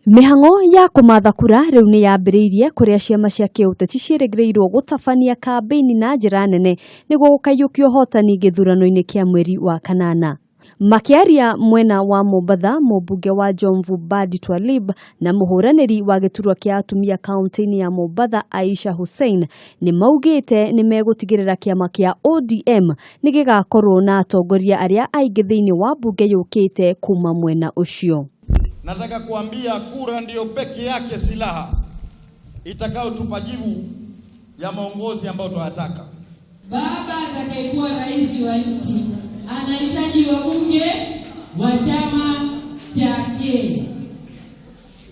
Mĩhang'o ya kũmatha kura rĩu nĩ yambĩrĩirie kũrĩa ciama cia kĩũteti ciĩrĩgĩrĩirwo gũtabania kambĩini na njĩra nene nĩguo gũkaiyũkia ũhotani gĩthurano-inĩ kĩa mweri wa kanana. Makĩaria mwena wa Mombatha, mũmbunge wa Jomvu Badi Twalib na mũhũranĩri wa gĩturwa kĩa atumia kaunti-inĩ ya Mombatha Aisha Hussein nĩ maugĩte nĩ megũtigĩrĩra kĩama kĩa ODM nĩ gĩgakorwo na atongoria arĩa aingĩ thĩinĩ wa mbunge yũkĩte kuma mwena ũcio. Nataka kuambia kura ndiyo peke yake silaha itakayotupa jibu ya maongozi ambayo tunayataka. Baba atakayekuwa rais wa nchi anahitaji wabunge wa chama chake.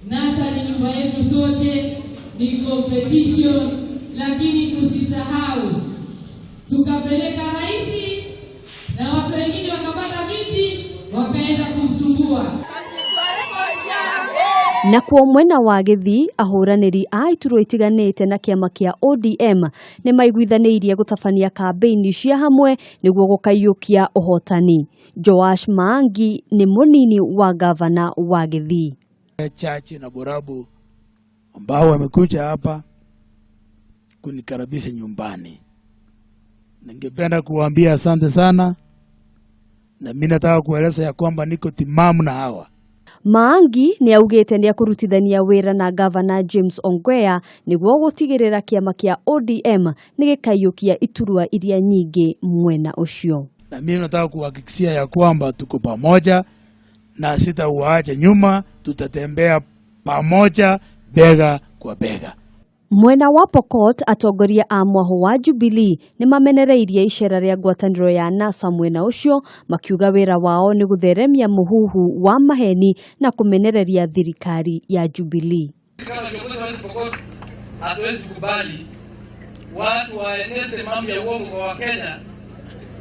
NASA ni nyumba yetu sote, ni competition, lakini tusisahau tukapeleka rais na watu wengine wakapata viti wakaenda kumsumbua. Nakuo mwena wa Gĩthii, ahũranĩri a iturwa itiganĩte na kĩama kĩa ODM nĩ maiguithanĩirie gũtabania kambĩini cia hamwe nĩguo gũkaiyũkia ũhotani. Joash Maangi nĩ mũnini wa gavana wa Gĩthii. Chachi na Borabu ambao wamekuja hapa kunikaribisha nyumbani. Ningependa kuwaambia asante sana, na mimi nataka kueleza ya kwamba niko timamu na hawa. Maangi nĩ augĩte nĩ ekũrutithania wĩra na gavana James Ongwea nĩguo gũtigĩrĩra kĩama kĩa ODM nĩ gĩkaiyũkia iturwa iria nyingĩ mwena ũcio. Na mimi nataka kuhakikishia ya kwamba tuko pamoja na sitauacha nyuma, tutatembea pamoja bega kwa bega. Mwena wa Pokot, atongoria a mwahũ wa Jubilee nĩ mamenereirie icera rĩa ngwatanĩro ya NASA mwena ũcio, makiuga wĩra wao nĩ gũtheremia mũhuhu wa maheni na kũmenereria thirikari ya Jubilee. Kama viongozi wa West Pokot hatuwezi kubali watu waeneze mambo ya uongo kwa Wakenya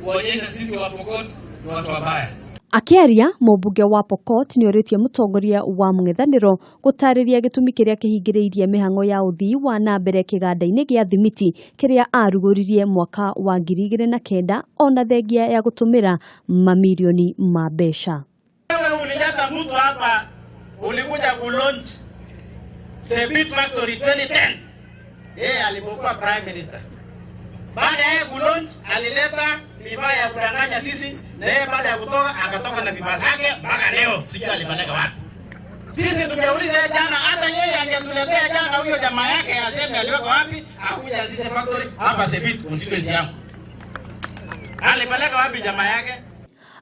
kuonyesha sisi wa Pokot ni watu wabaya. Akĩaria, mũmbunge wa Pokot nĩ orĩtie mũtongoria wa mũng'ethanĩro gũtarĩria gĩtũmi kĩrĩa kĩhingĩrĩirie mĩhang'o ya ũthii wa na mbere kĩganda-inĩ gĩa thimiti kĩrĩa arugũririe mwaka wa 2009 ona thengia ya gũtũmĩra mamirioni ma mbeca. Wewe ulileta mtu hapa, ulikuja kulaunch Sebit Factory 2010. Yeye alipokuwa prime minister. Baada ya yeye kulaunch alileta vifaa ya kudanganya sisi, na yeye baada ya kutoka akatoka na vifaa zake mpaka leo sijui alipeleka wapi. Sisi tungeuliza yeye jana, hata yeye angetuletea jana huyo jamaa yake aseme aliweka wapi, akuja anzishe factory hapa Sebit constituency yangu. Alipeleka wapi jamaa yake?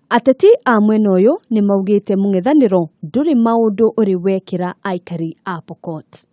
Ateti a mwena ũyũ nĩ maugĩte mũng'ethanĩro ndũrĩ maũndũ ũrĩ wekĩra aikari a Pokot.